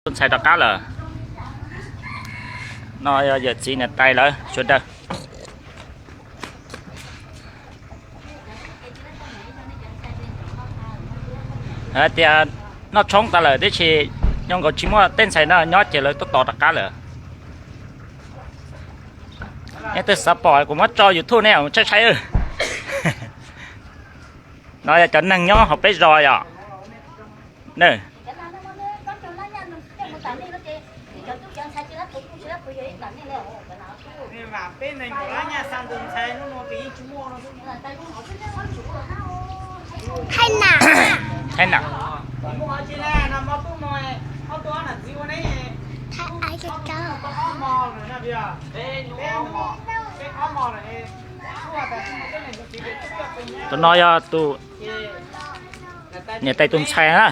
Tub ntxhais rov qab lawm. No yog yawm txiv niam tais lawv sawv daws. Hais tias noj tshoob tas lawm tiam sis zoo nkaus tsis muaj tej ntxhais no nyob ces lawv tuaj tos rov qab lawm. Nej twg xav pom kuv muab tso YouTube nej saib saib. No yog cov neeg nyob hauv peb zos yom. Thaij nam. Tus no yog tus niam tais tus ntxhais na.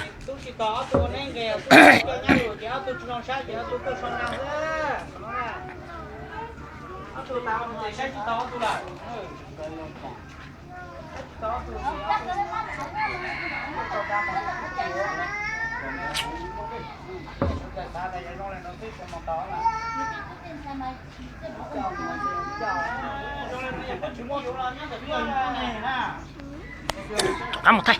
Qab mus thaij.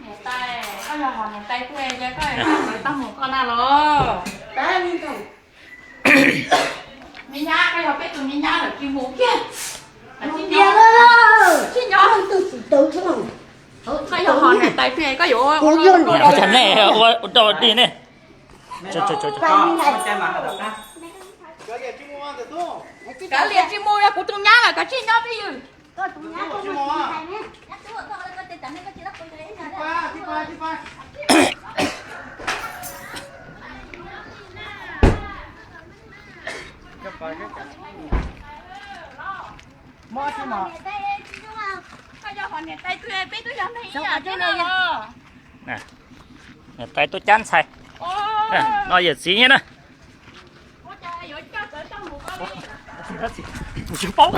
Niam tais, koj yog hom niam tais tiag, koj tau mus koj na los. Me nyab, koj yog peb tus me nyab lawm tsis mus kiag. Tsis nyob. Koj yog hom niam tais tiag, koj yuav ua, ua nej ua rau dig nej. Kav liam tsis mus, yog kuv tus nyab lawm, koj tsis nyob twj ywm. Niam tais tuaj cab ntxhais. No yawm txiv nyiab na. Kuv tsis paub.